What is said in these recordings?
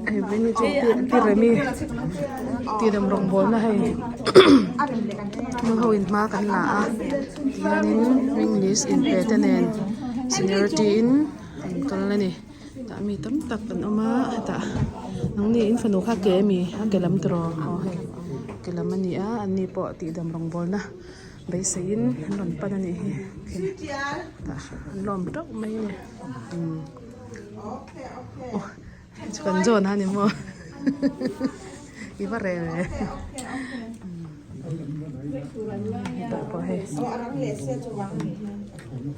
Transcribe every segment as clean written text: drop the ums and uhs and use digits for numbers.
Hei vawiin hi chu pi Remi tihdam rawngbawlna hei nu ho in hma kan la a tihianin ring list inpe te nen seniority in an kal a ni tah mi tam tak an awm a hetah nangni in fanu kha ke ami a ke lam tiraw aw hei ke lam a ni a an ni pawh tihdam rawngbawlna beiseiin an rawn pan a nih hi tah an lawm teuh mai a ni umm. Aw hei chu kan zawn a ni maw i va rel ve hetah pawh hei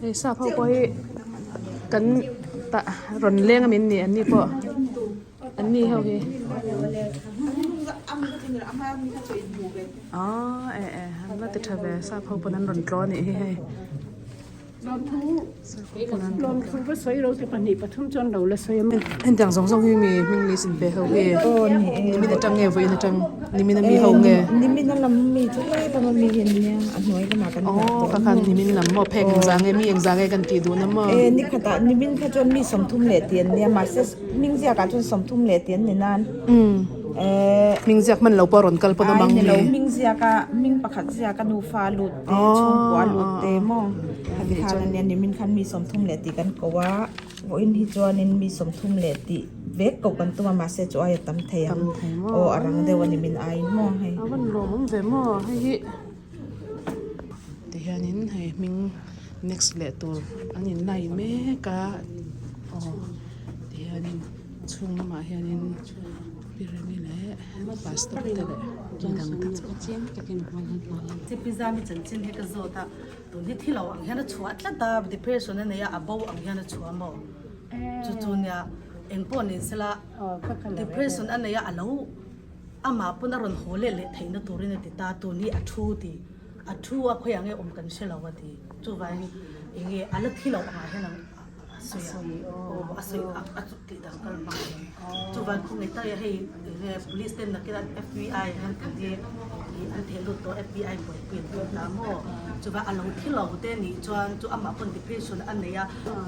hei sap ho pawh hi kan tah rawn leng a min nih an ni pawh an ni ho hi aw eh eh an va ti tha ve sap ho pawn an rawn tlaw a nih hi hei. Hetiang zawng zawng hi mi hming list inpe ho hi nimin atang nge vawiin atang nimin a mi ho nge nimin a lam mi chu lai lam a mi hi an nia a hnuai lamah kan dah tawh aw kha nimin lam maw phek engzah nge mi engzah nge kan tih duh na maw e nikhatah nimin kha chuan mi 30 leh tih an nia mahse hming ziakah chuan 30 leh tih an ni nan hming ziak hman lo pawh a rawn kal pawn a mang ni lo hming ziaka hming pakhat ziaka nufa lut te chhungkua lut te maw khati khan ania nimin khan mi 30 leh tih kan ko a vawiin hi chuanin mi 30 leh tih vek koh kan tum a mahse chu aia tam thei ang aw a rang deuh a nimin aiin maw hei a van lawm awm ve maw hei hi tihianin hei hming next leh tur an in lai mek a aw tihianin chhung lamah hianin pi remi leh pastor te leh midang te chu. Chipizami chanchin hi ka zawt a, tun hi thi lo ang hian a chhuah tlat a, depression a nei a, a bo ang hian a chhuah maw? Chu chu nia engpawh ni sela depression a nei a, a lo amah pawn a rawn haw leh leh theihna turin a ti ta, tun hi a thu ti, a thu a khawiah nge awm kan hre lo a ti, chuvangin enge a la thi lo angah hian a. A sawi a aw a sawi a a tih dan kal hma hian chuvang khaw ngei tak hei enge police ten nakin an FBI an tih hi ih an theh lut tawh FBI buaipui an tum ta maw chuvang a lo thi lo te nih chuan chu amah pawn depression a nei a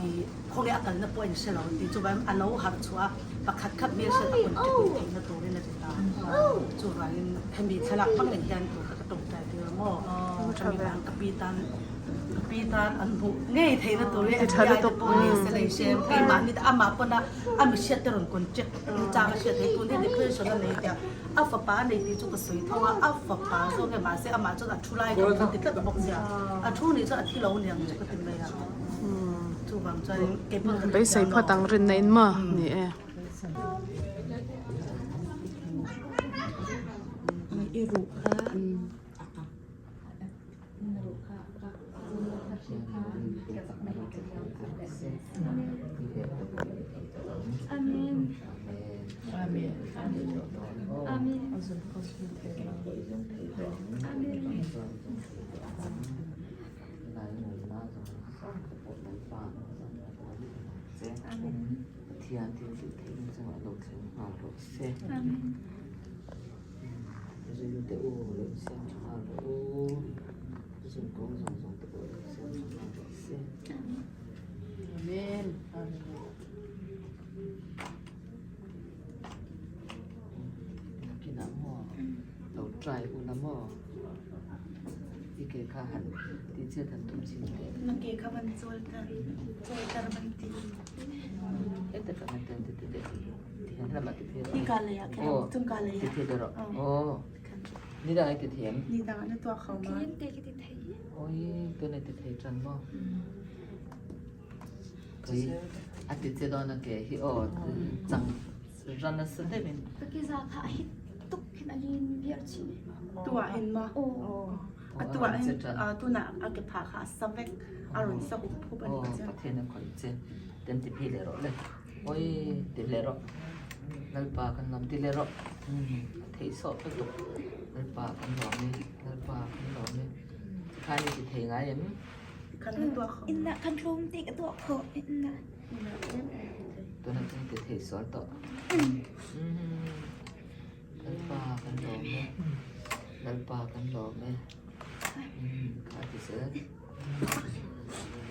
ih khawnge a kalna pawh a inhre lo tih chuvang a lo harh chhuah a pakhat khat hmelhriat a contact leh theihna turin a ti ta chuvangin hemi thlalak hmang reng hian tur kha ka tawngtai tir a maw chumi vang ka pi tan. Ka pi tan an hmuh ngei theihna tur hi FBI te pawh ni se lei se keimahni te amah pawn a a mihriat te rawn contact chang a hriat thei tun hi depression a nei tia a fapa a nei tih chu ka sawi tho a a fapa zawk nge mahse amah chuan a thu lai ka hmu ti tlat bawk sia a thu nih chuan a thi lo niang chu ka ti mai a chuvang chuanin keipawn ka Beisei phawt ang rinna in maw ni e. I ruh kha.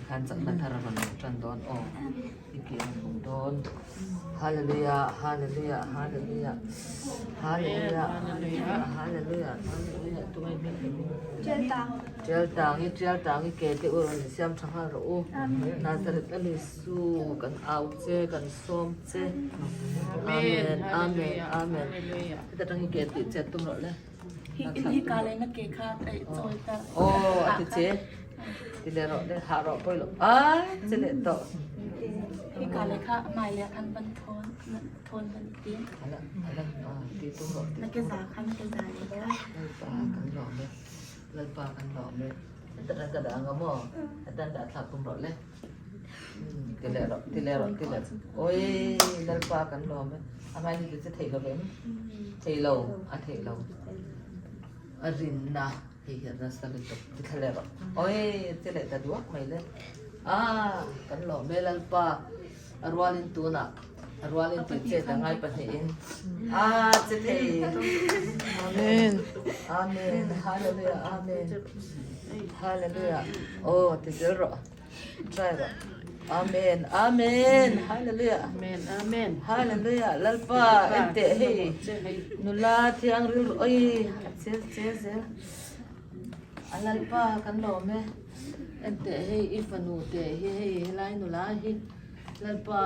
Tikhan chakna thar a rawn lang tan dawn aw. I ke a rawn hmu dawn. Hallelujah Hallelujah Hallelujah Hallelujah Hallelujah Hallelujah Tunge hming ka hming? Tial tang i tial tang i ke te u rawn insiam tha nghal rawh u. Nazareth a Lisu kan au che kan sawm che. Amen Amen Amen. Heta tang hi ke tih chet tum rawh le. Aw a ti che ti leh rawh le hah rawh pawi lo ai che leh tawh. Ala ala ti tum rawh ti Lalpa kan lawm e Lalpa kan lawm e heta ka dah ang a maw heta dah thlak tum rawh le ti leh rawh ti leh rawh ti leh awii Lalpa kan lawm e amah hi ti che thei lo vem thei lo a thei lo a rinna hei hi a nasa lutuk ti thla leh rawh awii che leh ta duak mai le a kan lawm e Lalpa a rualin tunah a rualin tih chet a ngai pahnihin a che thei Amen Amen Hallelujah Amen Hallelujah aw ti zel rawh try rawh Amen Amen Hallelujah Amen Amen Hallelujah Lalpa enteh hei nula thiang rilru oi a che che zel a Lalpa kan lawm e. Enteh hei i fanu te hi hei helai nula hi Lalpa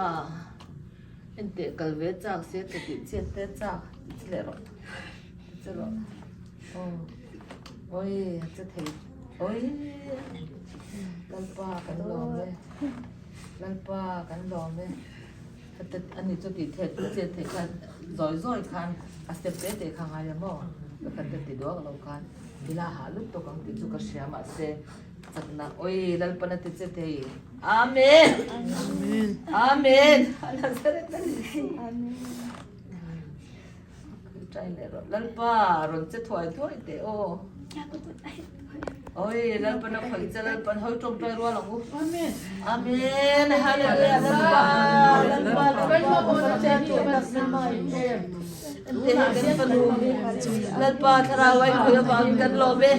enteh kal ve chak se ka tih chiat te chak ti che leh rawh ti che rawh aw awi a che thei awi Lalpa kan lawm e Lalpa kan lawm e heta ani chu tih theih chiat theih khan zawi zawi khan a step te te kha ngai a maw pakhat te ti duak lo khan. Ila hah lutuk ang tih chu ka hria mahse chakna oi Lalpana ti che thei Amen Amen Amen Nazareth a ni si Amen Trai leh rawh Lalpa rawn che thuai thuai teh aw Oi Lalpana khawih che Lalpan hawi tawngtai rual ang u Amen Amen Hallelujah Lalpa Lalpa Lalpa Lalpa thlarau ai khawih avangin kan lawm e.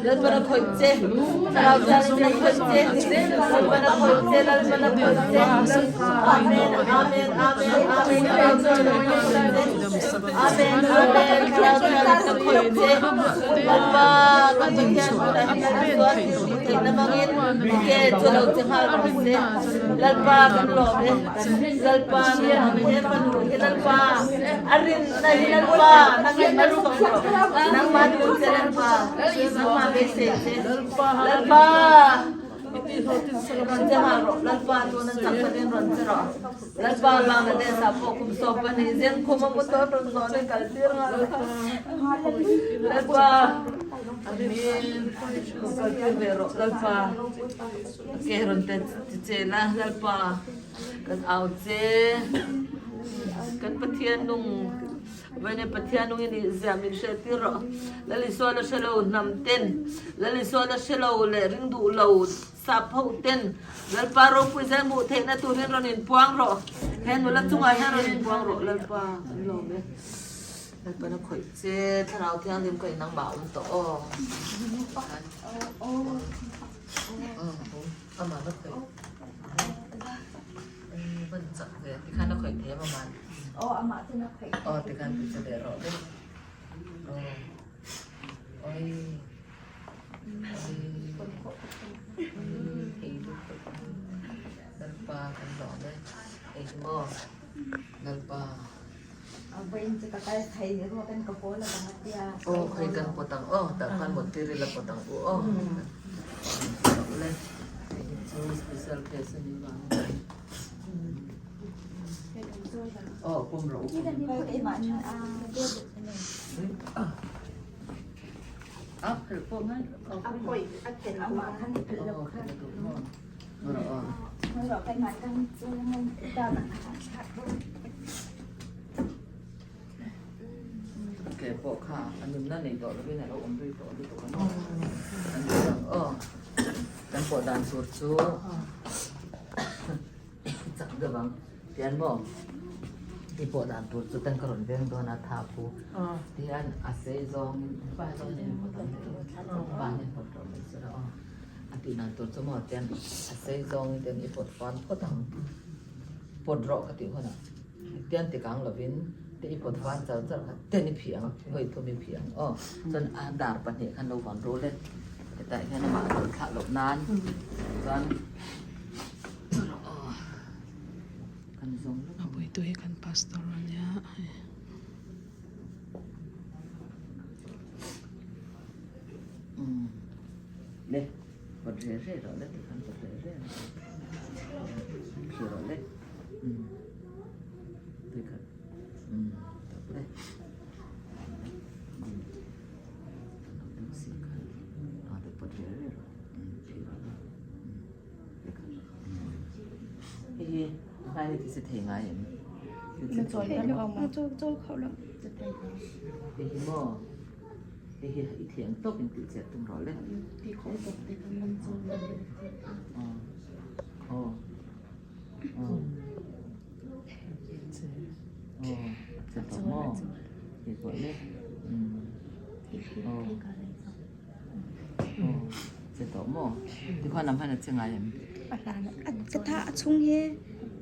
Lalpan a khawih che. Thlarau thianghlim a khawih che. Lalpan a khawih che. Lalpan a khawih che. Amen. Amen. Amen. Amen. Thlarau thianghlim a khawih che. Amen. Amen. Thlarau thianghlim a khawih che. Lalpa kan Pathian tunah hian chuan theihna hmangin ke chu lo che nghal rawh se. Lalpa kan lawm e. Lalpa he fanu hi Lalpa a rinna hi Lalpa nangin a sawm rawh nangmah duh che Lalpa nangmah beisei che Lalpa rawn che nghal rawh Lalpa tuna chak takin rawn che rawh Lalpa Bangladesh ah pawh kum 12 zen khum a mu tawh rawn zawh in kal tir nghal Lalpa kal tir ve rawh Lalpa ke rawn te che la Lalpa Kan au che. Kan Pathian nung Vene Pathian nung i nih zia min hriat tir rawh. Lal Isua la hre lo hnam ten, Lal Isua la hre lo leh ring duh lo sap ho ten Lalpa ropui zel hmuh theihna turin rawn inpuang rawh. He nula chungah hian rawn inpuang rawh Lalpa kan lawm e. Lalpa na khawih che Thlarau Thianghlim ka inang mah awm tawh aw. Amah na khawih. Van chak ve tikhan a khawih thei em aman? Aw amah chu na khawih. Aw tikhan ti che leh rawh le. Aw. Oi. Oi. Ei lutuk. Lalpa kan lawm e. Ei maw. Lalpa. Vawiin chu ka kal thei ruak in ka haw lo ang a tia. Aw khawi kan pawt ang aw tah khan mut tir ila pawt ang u aw. Le hei hi chu special case a ni vang aw pawm rawh u. A phelh pawh ngai aw phelh lo kha. Ke pawh kha a nunna nei tawh lovin a lo awm rei tawh lutuk a maw an ti ang aw kan pawh dan tur chu chak deuh ang tian maw i pawh dan tur chu ten ka rawn veng dawn a tha phu tihian a sei zawngin pa zawngin pawh dan pa hian pawt rawh mai se la aw. A tih dan tur chu maw tian a sei zawngin ten i pawt fan phawt ang. Pawt rawh ka tih hunah tian ti kang lovin te i pawt fan char char kha ten i phih ang, vawi thum i phih ang aw. Chuan a dar pahnih khan lo van rul e. Hetah hian amah a tawlh thlah loh nan chuan aw kan zawng lawk ang. A puitu hi kan pastor a nia. Le pawt re re rawh le tikhan pawt re re rawh phih rawh le tikhan tawp le pawt re re rawh phih rawh le tikhan hei hi hnai hi ti che thei ngai em ti che thei hei hi maw. Hei hi i thiam tawk in tih chiah tum rawh le. Aw. Aw. Aw. Che tawh maw? Hei pawh le. Aw. Aw. Che tawh maw? Tikhuan lam hian a che ngai em? A hlan a ka tha a chung hi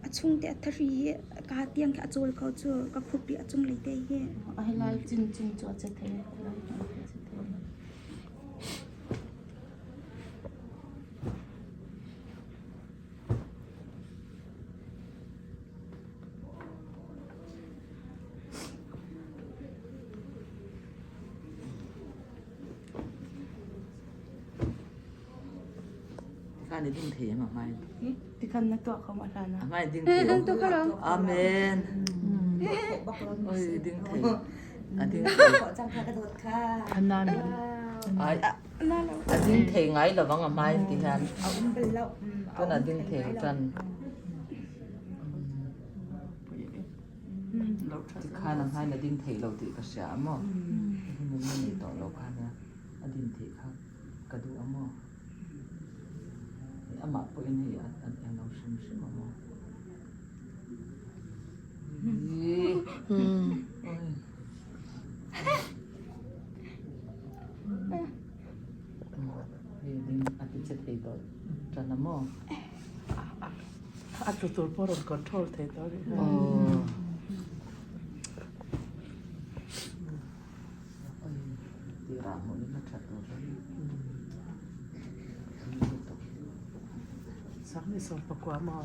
a chung te a tha hri hi ka tiang khi a chawl kho chu ka khup hi a chung lei te hi. A helai chin chin chu a che thei a helai chin chu a che thei lo. Tikhan i ding thei em a hmai? Tikhan na tuah kho ma hlan A hmai ding thei. Amen. Oi ding thei. A ding thei. Ai a ding thei ngai lovang a hmai ti hian. Tuna ding thei tan. Tikhan a hmai na ding thei lo tih ka hria a maw? Hun a nei tawh lo kha nia. A din theih kha ka duh a maw? Amah pawhin hei an en lo hrim hrim a maw? Hei ding a ti che thei tawh tan a maw? A tlu tur pawh rawn control thei tawh a nih kha. Sanghnih sawm pakua maw?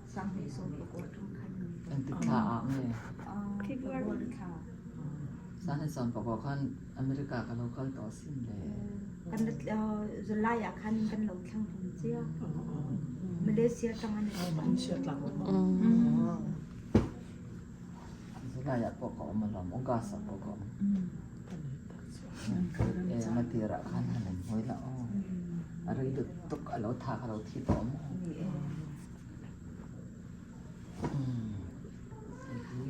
Sanghnih sawm pakua ṭang khan. Engtik thla ah nge? February thla. Sanghnih sawm pakua khan America ka lo kal tawh asin le. Kan July ah khan kan lo thlang hlum chiah. Malaysia ṭang an. Malaysia tlang. Zulai ah pawh ka awm alawm, August ah pawh ka awm. E matir ah khan han in hmuai la aw. A rei lut tuk a lo tha kha lo thi tawh awm. Hei hi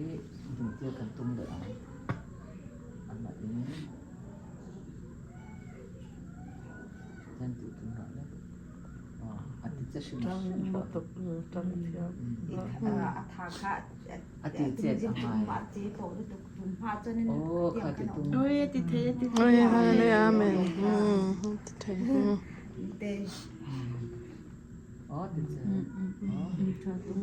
dintir kan tum leh ang. Amah in hian tih tum rah le. A ti che hrim hrim pawh. A tha kha A ti chet a ngai. Aw kha ti tum. Oi a ti thei a ti thei. Oi hallelujah amen. Ti thei. Aw ti che. Tha tum.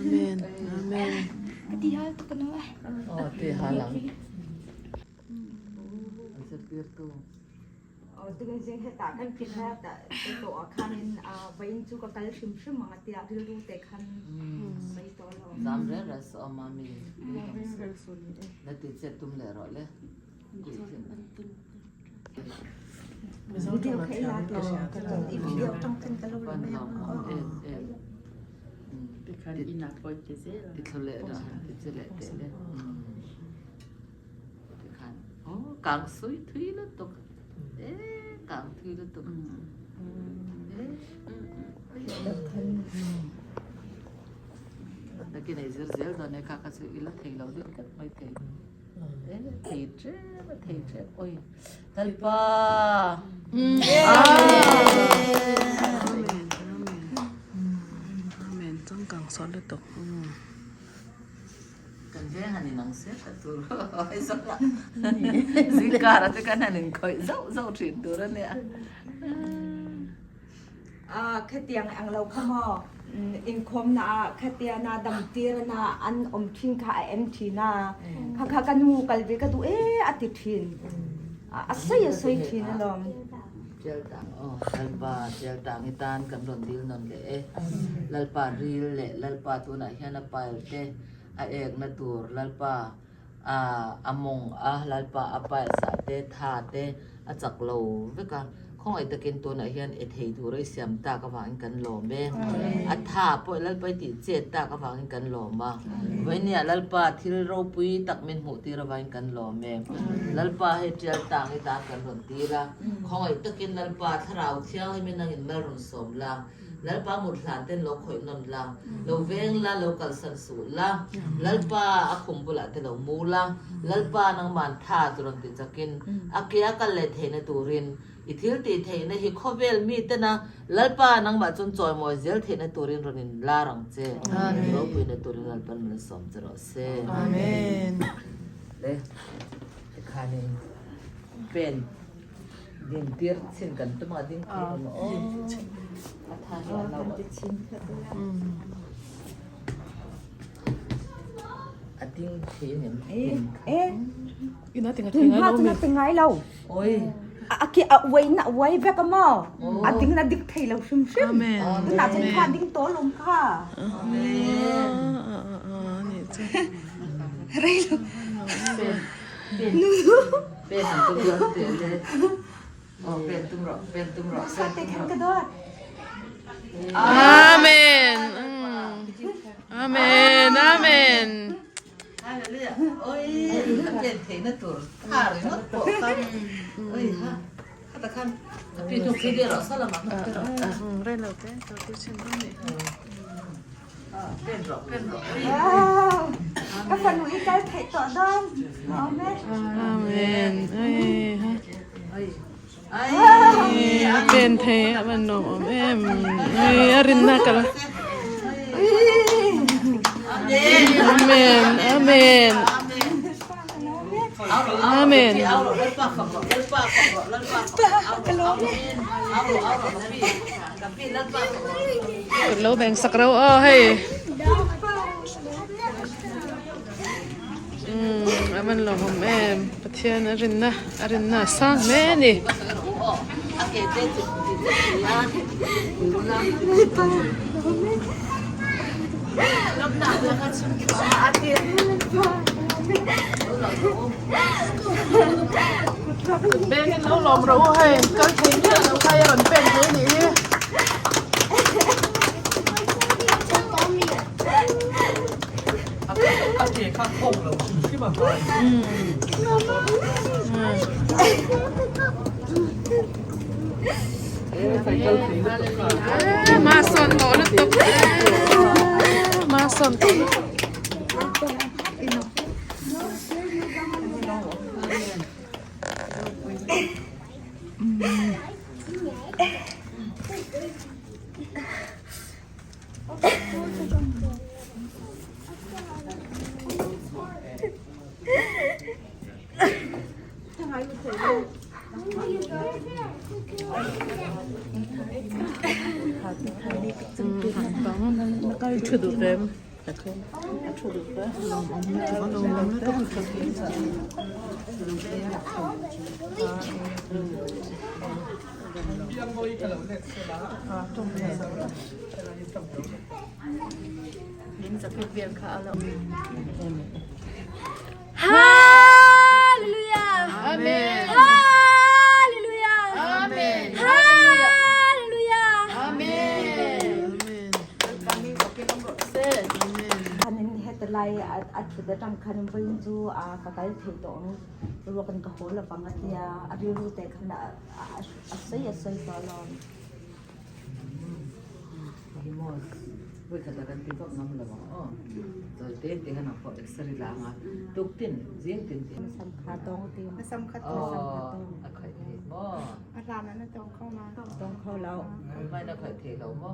Amen. Amen. Ka ti hal tuk ano eh. Aw ti hal ang. An zirtirtu. Aw tukin zing hetah kan phit na to ah khanin vawiin chu ka kal hrim hrim ang a tia rilru te khan sawi tawh lo. Zam reng reng saw a mami. La ti che tum leh rawh le. Mizo tawng a thiam in ka hria ka Ti thlu leh dah ti che leh teh le. Ti khan oh kang sui thui lutuk e kang thui lutuk. Nakin ei zir zel dawn e kha kha chu i la thei lo deuh hlek mai thei. Thei ṭep a thei ṭep oi Lalpa. Amen. sawt lutuk umm. Kan veng han inang se tha tur Aizawl ah zingkar ah te khan han inkhawih zauh zauh thin tur a nia. A khatiang ang lo kha maw inkhawmna ah khatiana dam tirna an awm thin kha a en thin a kha kha ka nu kal ve ka duh e a ti thin a sawi a sawi thin alawm. Tialtang aw Lalpa Tialtang i tan kan rawn dil nawn leh e. Lalpa ril leh Lalpa tunah hian a pile te a ekna tur Lalpa a a mawng a Lalpa a pile sah te tha te a chak lo vek a. Khawngaih takin tunah hian e thei tura i siam tak avangin kan lawm e. A tha pawh Lalpa i tih chet tak avangin kan lawm a. Vawinia Lalpa thil ropui tak min hmuh tir avangin kan lawm e. Lalpa hei tial tang i tan kan rawn tir a. Khawngaih takin Lalpa thlarau thianghlimin nangin mal rawn sawm la. Lalpa mut hlan ten lo khawih nawn la. Lo veng la, lo kalsan suh la. Lalpa a khum bulah te lo mu la. Lalpa nangman tha chu rawn ti chakin a ke a kal leh theihna turin i thil tih theihna hi khawvel mi tena Lalpa nangmah chuan chawimawi zel theihna turin rawn in lar ang che. Ropuina turin Lalpan min sawm che rawh se. Amen. Le tikhanin pen Din tir chin kan tum a ding thei lo maw aw a tha hi a lo a ding thei a nem Ina tinga thei ngai lo mi tinga ngai lo oi a ki a uai na uai vek a maw a ding na dik thei lo hrim hrim Amen tunah chuan kha ding tawh lawm kha Amen ni chu rei lo Pen an tum rawh tih le. Aw pen tum rawh, pen tum rawh, pen tum rawh. Amen. Amen. Amen. Hallelujah. Oi, a pen theihna tur tha ringawt pawh kha. Oi ha. Khata khan a pi hnuk khi rawh salama hnuk te rawh. Rei lo te, to tu chin dawn ni. Pen rawh, pen rawh. Ka fanu i kal theih tawh dawn. Amen. Amen. Ai. A pen thei a van nuam awm em. Ai a rinna kal. Amen. Amen. Amen. Kut lo beng sak reuh aw hei. Umm a van lawmawm em Pathian a rinna a rinna a sang hle a ni. Kut bengin lo lawm rawh u hei kal thei miah lo kha i rawn pen thei anih hi. Ma sawn tawh lutuk ma sawn tawh lutuk. Thu duh ve em? Hallelujah! Amen. Hallelujah! Amen. Hallelujah! Amen. Khanin heta lai a thut atang khan vawiin chu a ka kal thei tawh ang ruakin ka haw lovang a tia a rilru te khan a sawi a sawi tawh alawm. Vawi khat ah kan ti vak ngam lo ang aw. Chawi te te khan ang pawh exer i la ang a. Tuk tin, zing tin tin. Sam kha tawng ti. Aw, a khaih thei. Maw? A hlan ah na tawng kho ma? Tawng kho lo. Mai na khoih thei lo maw?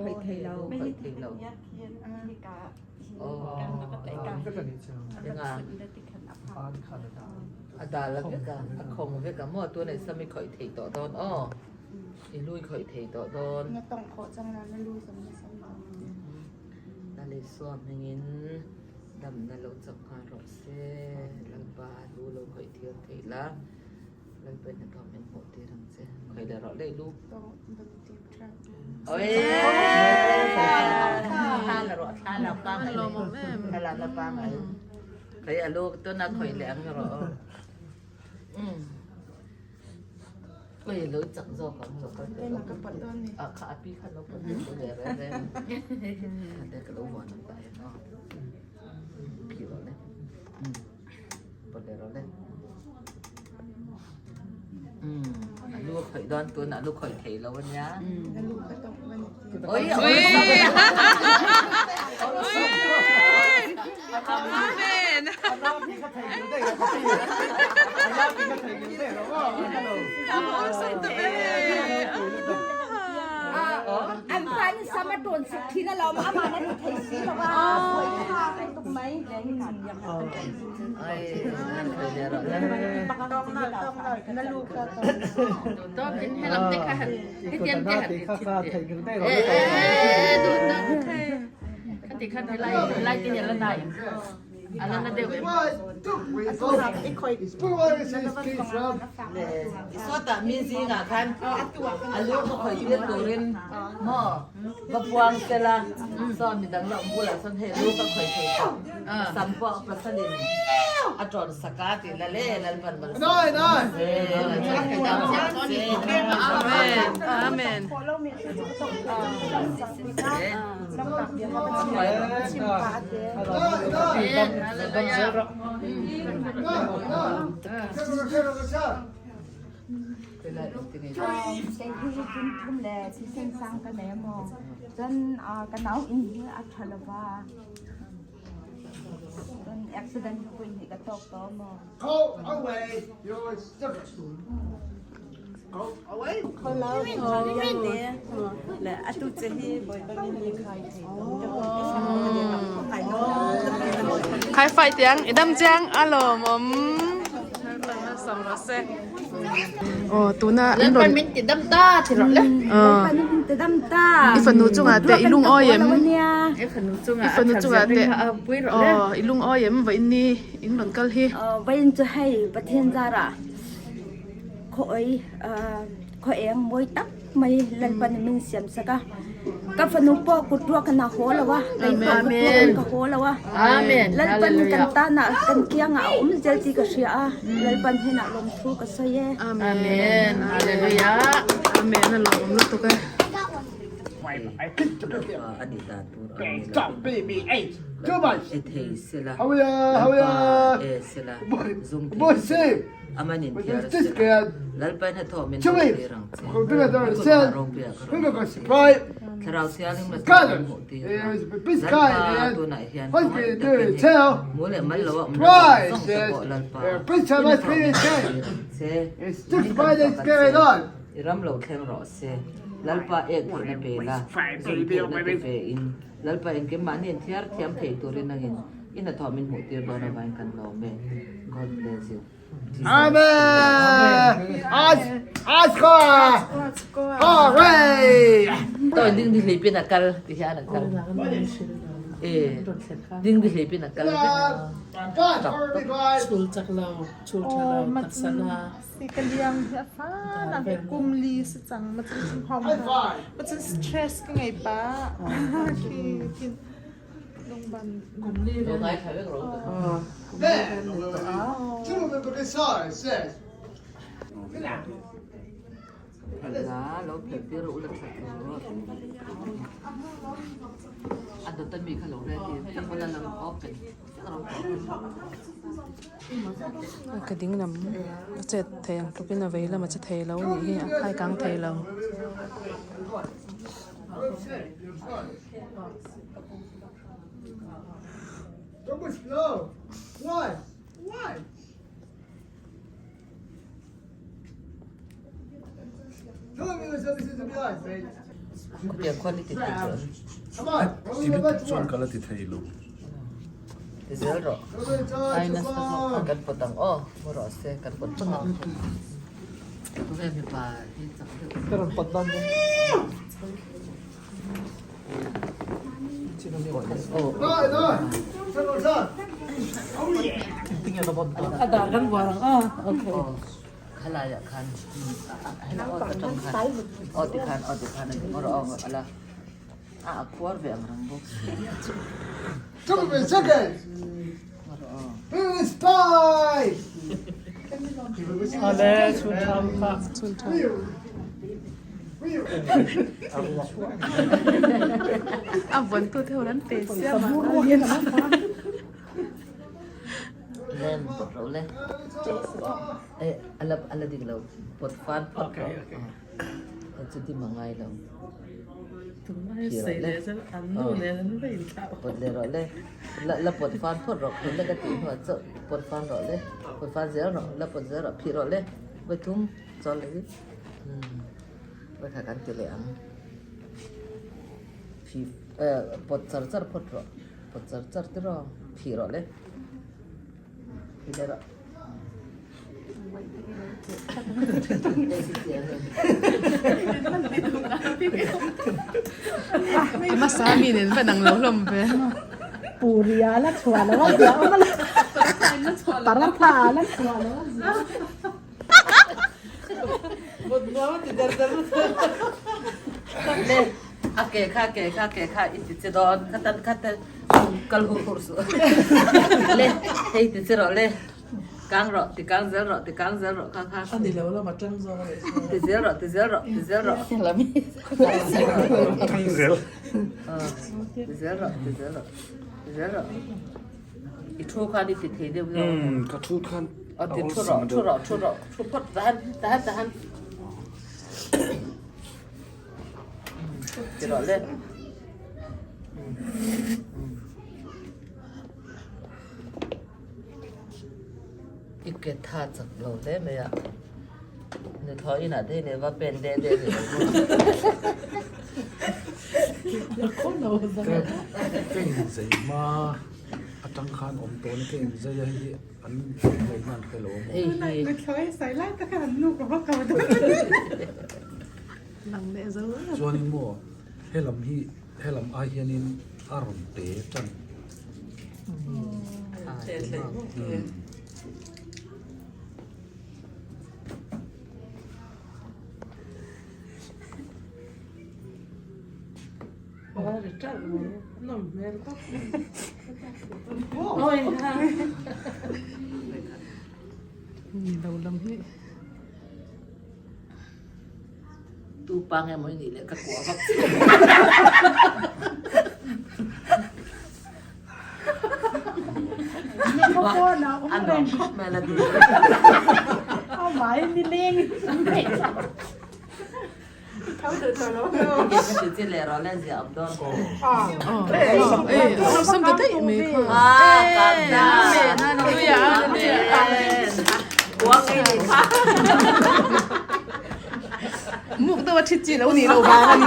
Khoih thei lo. Khoih thei lo. A dal a vek a, a khong vek a maw? Tun ah sam i khoih thei tawh dawn aw. I lu i khoih thei tawh dawn. Na tawng khawh cang la, na lu zong na sam cang. Na le suam hmangin damna lo chak hnga rawh se. Lalpa lu lo khoih thir thei la. Lalpa in a thawm in hmuh tir ang che. Khoi le rawh lei lu. Oi! Thla la rawh thla la pa ngai. Thla la la pa ngai. Khoi a lu to na khoi le ang rawh. Oi lo chak zo ka lo ka. A kha api kha lo pa le re re. Kha ka lo wan ta no. Pi ro le. Pa le ro le. A lu khoi don tun a lu khoi thei lo ania. Na lu ka tong van. Oi oi. Amen. An pa ni sama ton sak thin a lawm ama na ti thei si lo a khoi kha kan tuk mai. Na lu ka tong. Sawtah mi zingah khan a lu ka khoi tir turin maw va puang sela saw midang la um bulah sawn hei lu ka khoi thei tawh sam pawh pasalin a ṭawn saka ti la le lalpan mal Amen. Amen. Thum le thisen sang ka nei maw cun ka nau inn hi a ṭha lo va cun accident voi hnih ka tawk taw maw. Go away, you're stubborn. Go away. Khai fai tiang i dam chiang a lawmawm. Oh tuna an ron min ti dam ta ti ro le. Min ti dam ta. I fanu chungah te i lung oi em. I fanu chungah I fanu chungah te oh i lung oi em va in ni in ron kal hi. Va in chu hei Pathian zara kho oi kho eng moi tak mai Lalpan min siam saka ka fanu pawh kut ruak na haw lo a kei pawh kut ruak ka haw lo a Amen Lalpan kan tan ah kan kiang ah a um zel ti ka hria a Lalpan hnenah lawmthu ka sawi e Amen Hallelujah Amen a lawmawm lutuk e. Ani dan tur ang ni lo e thei sela Lalpa e sela zum thei sela aman in thiar sela Lalpa in hnathawh min hmuh tir ang che i kut ropui ah ka rawn hmuh tir Thlarau Thianghlim la thawh min hmuh tir a Lalpa tunah hian khawngaih takin hei mu leh mal lo a awm na zawng zawng te pawh Lalpa i hnathawh min hmuh tir ang che min kan fak ang che i ram lo thleng rawh se Lalpa ek theihna pe la zum theihna te pe in Lalpa engkim mahni in thiar thiam thei turin nangin i hnathawh min hmuh tir dawn avangin kan lawm e God bless you Jesus Tawi ding di hlei pin a kal ti hian a kal e ding di hlei pin a kal vek Chul chak lo chul tha lo taksa na Si ka liang hi a fa na he kum li si cang ma cun cun hom ma cun stress ka ngei pa khi thin lungban kum li lo ngai thla vek ro La lo phe tir u la thla a dot mi kha lo ready wala lam open Ka ding lam a chet thei ang tlukin a vei lam a che thei lo anih hi a khai kang thei lo. Khutiang khuan i ti thei chuan. Ti lutuk chuan ka la ti thei lo. Ti zel rawh. Ai nasa zawk khan kan pawt ang aw. Mu rawh se kan pawt phawt ang. Tunge mipa hi chak deuh. Ka rawn pawt dawn bawk. A dar kan buar ang a. Okay. Khalai ah khan aw ta tang khan aw ti khan aw ti khan a ni rawh aw ala a a khuar ve ang reng bawk si. Ale chhun tham kha. Chhun tham. A vawn tu te ho an pe siam a. Lem ro le. Eh ala ala dik lo pot fan phawt ro. Chu ti mangai lo. Tunlai sei leh zel an nu nen an va inthlah. Pot le rawh le. La la pot fan phawt rawh phun la ka tih hnuah chauh pot fan rawh le. Pot fan zel rawh la pot zel rawh phih rawh le. Vawi thum chawl leh hi. Vawi khat kan ti leh ang. Phih eh pot char char phawt rawh. Pot char char te rawh phih rawh le. Phih leh rawh. A hmasa mi nen va nang lo hlawm ve. Puri a la chhuah lo a zia awm a la. Paratha a la chhuah lo a zia. Le a ke kha ke kha ke kha i ti che dawn kha tan kha te kal hur hur suh le hei ti che rawh le kang rawh ti kang zel rawh ti kang zel rawh kha kha A ni lo lama tang zawk a nih chuan. Ti zel rawh ti zel rawh ti zel rawh Tang zel. Ti zel rawh ti zel rawh ti zel rawh i thu khan i ti thei deuh zawk. Ka thu khan a ti thu rawh thu rawh thu rawh thu phawt tahan tahan tahan ti rawh le. I ke tha chak lo hle mai a nuthlawi inah te hian va pen de de ni lo maw. Ka inzei hma atang khan awm tawh a ni ka inzei a hei hi an ngaihna an hre lo a maw. Hei hi. Nuthlawi sawi lai tak khan an nu ka va ko dawn. Lang leh zo. Chuanin maw helam hi helam ai hianin a rawn te tan. Tu pa nge maw i nih leh ka kuah vak che. A nuam khawp mai la ti. Ka ti leh rawh le zia awm dawn. Awlsam ta daih mai kha. Ah, kanda. Hallelujah, hallelujah. Kuang ei nih kha. Muk deuh a thi chi lo nih loh vang a ni.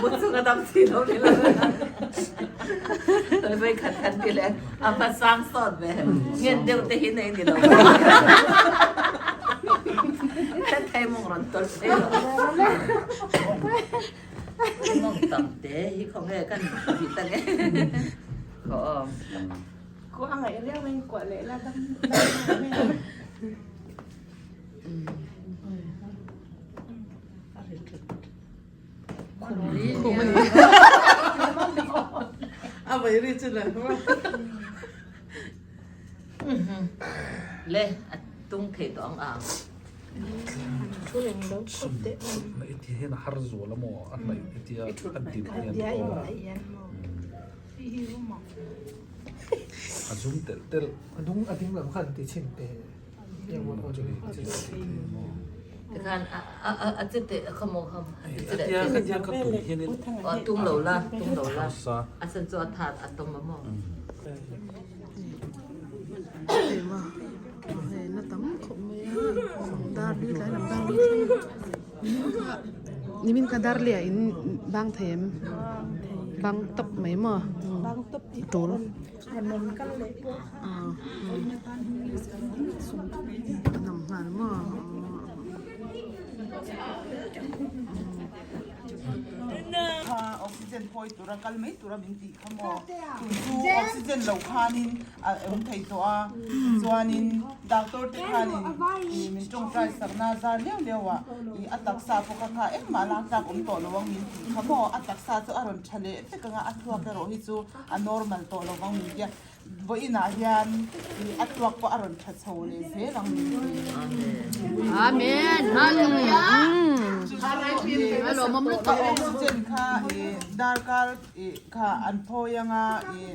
Mut chung a dam chi lo ni lo. Vai khat khat ti le a va sang sawt ve. Ngen deuh te hi nei ni lo. Thei mawng rawn tawlh phei lo. Mawng tam te hi khaw nge kan ti ta nge. Khaw awm. Kuah a ngaih riau in kuah leh la dam dam. Le a tung thei tawh ang ang. I ti hian a har zual a maw a hnaih i tia a dim hian a zum telh telh. A dung a ding lam khan ti chhin teh. Tikhan a che teh a khaw maw kham a ti che leh Atia ka tum hianin a tum lo la tum lo la a sen chu a that a tawm a maw. Na tam khawp mai a dar li tlai lam dar li thleng a. Nimin kha Darleh in bang thei em? Bang tawp mai maw? Bang tawp tih tul. Rawn kal leh pawh kha An awm nghal maw? Kha oxygen phawi tura kal mai tura min tih kha maw? Tun chu oxygen lo khanin a awm thei tawh a, tichuanin doctor te khanin ih min tawngtai sakna zar leu leu ah ih a taksa pawh kha kha engmah lak tlak awm tawh lo ang min tih kha maw? A taksa chu a rawn tha leh vek ang a, a thluak erawh hi chu a normal tawh lo vang min tia. Vawiinah hian ih a tuak pawh a rawn tha chho leh zel ang min ti. Amen. Hallelujah. A oxygen kha ih darkar ih kha an phawi anga ih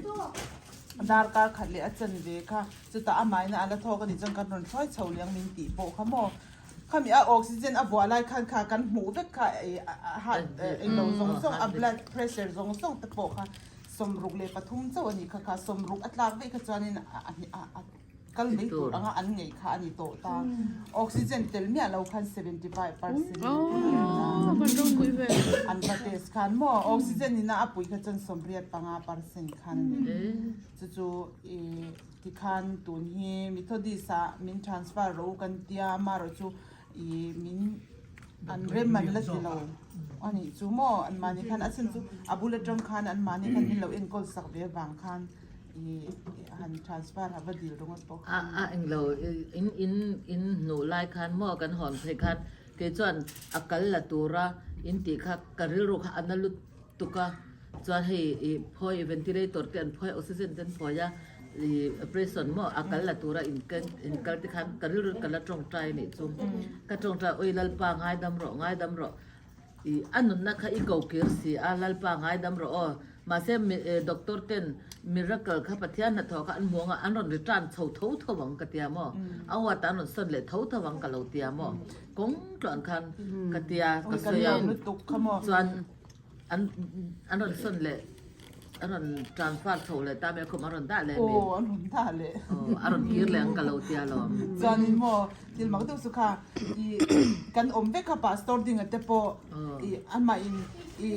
darkar khat leh a chanve kha chutah amahin a la thawk a nih chuan kan rawn hruai chho leh ang min tih pawh kha maw. Khami a oxygen a vuah lai khan kha kan hmuh vek kha ih a heart englo zawng zawng a blood pressure zawng zawng te pawh kha 63 chauh a nih kha kha 60 a tlak veih kha chuanin a kal mai tur anga an ngeih kha a ni tawh ta. Oxygen tel miah lo khan 75% an va test khan maw oxygen ina a pui kha chuan 85% khan a ni. Chu chu ih tikhan tun hi Methodist ah min transfer rawh u kan tia amaherawhchu ih min An rem an la ti lo a nih chu maw an mahni khan a chhan chu a bul atang khan an mahni khan min lo enkawl sak ve avang khan ih han transfer a va dil ringawt pawh khan. A englo in in in hnuh lai khan maw kan hawn phei khan kei chuan a kal la tura in tih kha ka rilru kha a na lut tuk a chuan hei ih phawi ventilator te an phawi a oxygen te an phawi a ih operation maw a kal la tura in ken in kal te khan ka rilru ka la tawngtai anih chu ka tawngtai awi Lalpa ngaidam rawh ngaidam rawh ih a nunna kha i ko kir si a Lalpa ngaidam rawh aw mahse mi doctor ten miracle kha Pathian hnathawh kha an hmu ang a an rawn return chho tho tho ang ka tia maw a huatah an rawn sawn leh tho tho ang ka lo tia maw kawng tluan khan ka tia ka sawi a chuan. An an rawn sawn leh an rawn transfer chho leh ta mai a khum a rawn dah leh mi. Aw an rawn dah leh. Aw a rawn kir leh ang ka lo tia lawm. Chuanin maw thil mak deuh chu kha i kan awm vek kha pastor dinga te pawh i amah in i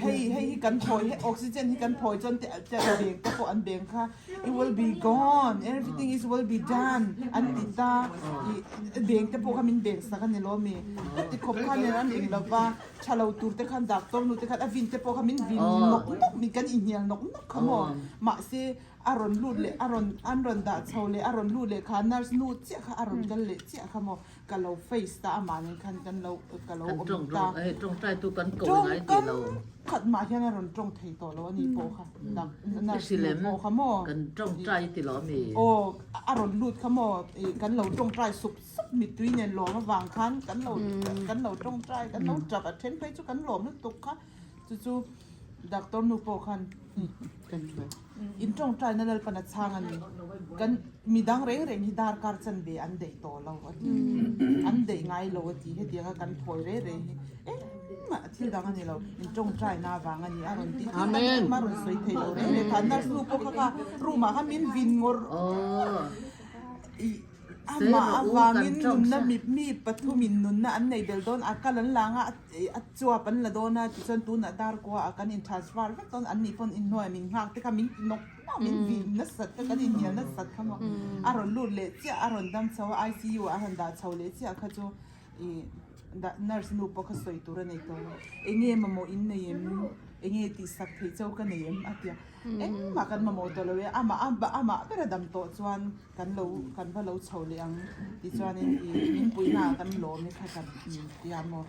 hei hei hi kan phawi hei oxygen hi kan phawi chuan te te beng te pawh an beng kha it will be gone everything is will be done an ti ta i beng te pawh kha min beng sak a ni lawm mi heti khawp khan in an eng lova. Tha lo tur te khan doctor nu te khan a vin te pawh kha min vin nawk nawk min kan inhnial nawk nawk kha maw mahse a rawn lut leh a rawn an rawn dah chho leh a rawn lut leh kha nurse nu chiah kha a rawn kal leh chiah kha maw ka lo face ta amah nen khan kan lo ka lo awm ta tawngkam khat mah hian a rawn tawng thei tawh lo a ni pawh kha nurse nu pawh kha maw aw a rawn lut kha maw kan lo tawngtai sup Sup mittui nen lawm avang khan kan lo kan lo tawngtai kan lo tap a then phei chu kan lawm lutuk kha chu chu doctor nu pawh khan in tawngtai na Lalpan a chhang a ni kan midang reng reng hi darkar chanve an daih tawh lo a ti an daih ngai lo a ti hetiang a kan phawi reng reng hi engmah thil dang a ni lo in tawngtai na avang a ni a rawn ti thil dang engmah a rawn sawi thei lo reng reng kha nurse nu pawh kha kha room ah khan min vin ngawr ih. Amah avangin nunna mi pathumin nunna an nei bel dawn a, kal an la anga a chuap an la dawn a, tichuan tunah darkua ah kan in transfer vek dawn an nih pawn inhnuai min nghak te kha min ti nawk nawk min vin nasat te kan inhnial nasat kha maw a rawn lut leh chiah a rawn dam chho a ICU ah a rawn dah chho leh chiah kha chu ih nurse nu pawh kha sawi tur a nei tawh lo enge mamawh in nei em enge tihsak theih chauh ka nei em a ti a engmah kan mamawh tawh lo e amah amah ber a dam tawh chuan Kan lo kan va lo chho leh ang tichuanin i min puihna ah kan lawm i kha kan tia maw.